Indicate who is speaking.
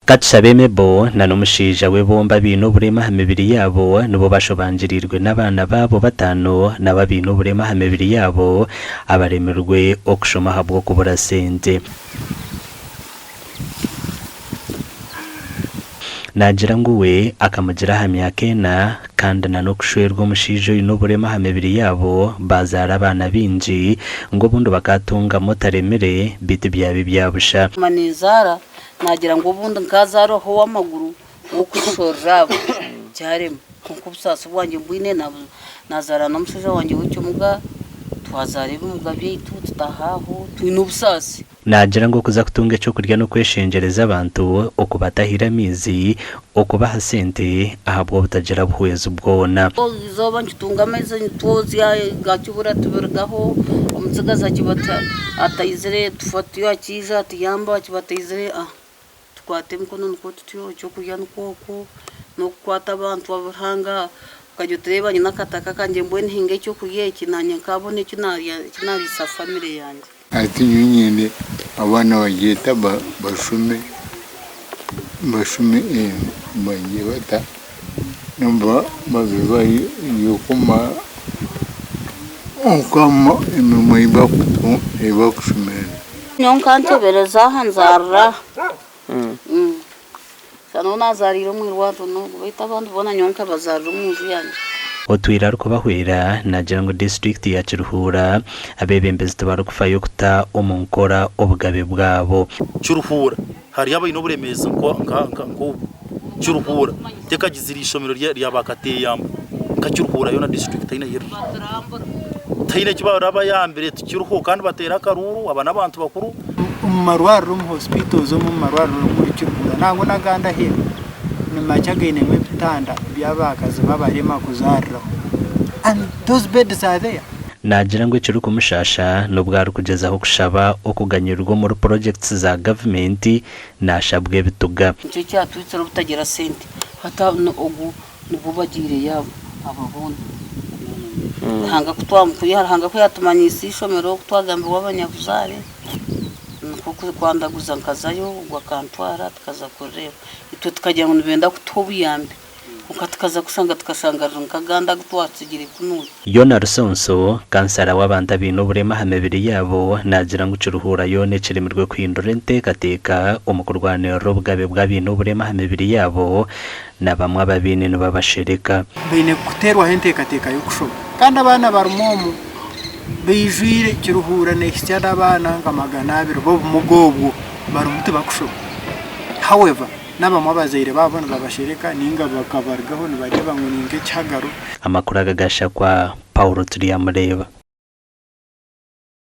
Speaker 1: Katushabe Mebo na n'omushaija we bombi abaine oburema aha mibiri yaabo nibo bashobangiriirwe n'abaana baabo bataano nabo abaine oburema aha mibiri yaabo abaremirwe okushoma ahabw'okubura sente. Naagira ngu we akamugira aha myaka ena kandi na n'okushwerwa omushaija oine oburema aha mibiri yaabo baazaara abaana baingi ngu obundi bakaatungamu otaremire beitu byaba ebya busha.
Speaker 2: Mama ninzaara Naagira ngu obundi nkaazaarwaho ow'amaguru w'okushorora abo, kyarema. Kwonka obusaasi bwangye mbwine, naazaara n'omushaija wangye w'ekimuga, twazaara ebimuga byaitu tutaaha aho twine obusaasi.
Speaker 1: Naagira ngu okuza kutunga eky'okurya n'okweshengyereza abantu okubatahira amaizi, okubaha sente ahabw'obutagira buhwezi bwona.
Speaker 2: Eizooba nikitunga amaizi nitwozya gakibura tubirugaho, omutsigazi akiba ataizire tufa tutyo akiija atuyamba akiba ataizire tukwata emikono nikwo tutyo, ekyokurya nikwo okwo, n'okukwata abantu abu Ruhanga okagira oti reeba nyine akataka kangye mbwenu hinga ekyokurya eki nanye nkaabona eki naarya eki naariisa famire yangye.
Speaker 3: Hati nyowe nyende abaana bagyeta bashome bashome bagye bata babe bari emirimo ei bakushomera.
Speaker 2: Nyowe nkantebereza aha nzaarira aha. Shana ou naazaariire omu irwariro n'ogu, beitu abandi boona nyowe nkabazaarira omu nju yangye.
Speaker 1: Otwire arikubahwera naagira ngu disiturikiti ya Kiruhura abeebembezi tibarikufayo kuta omu nkora obugabe bwabo.
Speaker 4: Kiruhura hariyo abaine oburemeezi nk'obu. Kiruhura tekagizire eishomero rya ba Kateyamba nka Kiruhura yoona disiturikiti teine ahu eriri. Tihaine eki barabayambire tikiriho kandi bateera akaruuru aba n'abantu bakuru.
Speaker 5: Omu marwariro omu hospitals omu marwariro omuri Kiruhura nangwa n'agandi aheeru ni makye againemu ebitanda by'abakazi b'abarema kuzaariraho and those beds are there.
Speaker 1: Naagira ngu ekirikumushaasha n'obu arikugyezaho kushaba okuganyirwa omuri purogyekiti za gavumenti naashabwa ebituga.
Speaker 2: Nikyo kyatwitsire obutagira sente hati ogu Nibwo bagiire yaabo abo boona. Ruhanga ku Ruhanga ku yaatumanyiise eishomero ku twagambirwa abanyabuzaare, nikwo kwandaguza nkazayo, ogwo akantwara tukaza kurireeba. Itwe tukagira ngu nibenda kutuha obuyambi kwonka tukaza kushanga tukashanga riri nk'agandi agu twatsigire kunuya.
Speaker 1: Yona Rusonso, kansara w'abantu abaine oburema aha mibiri yaabo naagira ngu Kiruhura yoona ekiremirwe kuhindura enteekateeka omu kurwanirira obugabe bw'abaine oburema aha mibiri yaabo na bamwe ababaine nibabashereka.
Speaker 5: Baine kuteerwaho enteekateeka y'okushoma kandi abaana barimu omu baijwire Kiruhura neehitsya n'abaana nka 200 b'obumuga obwo barimu tibakushoma. However, n'abamwe abazaire baabo nibabashereka nainga bakabarugaho nibareeba ngu ni nk'ekihagaro.
Speaker 1: Amakuru aga gashakwa Paulo Turyamureeba.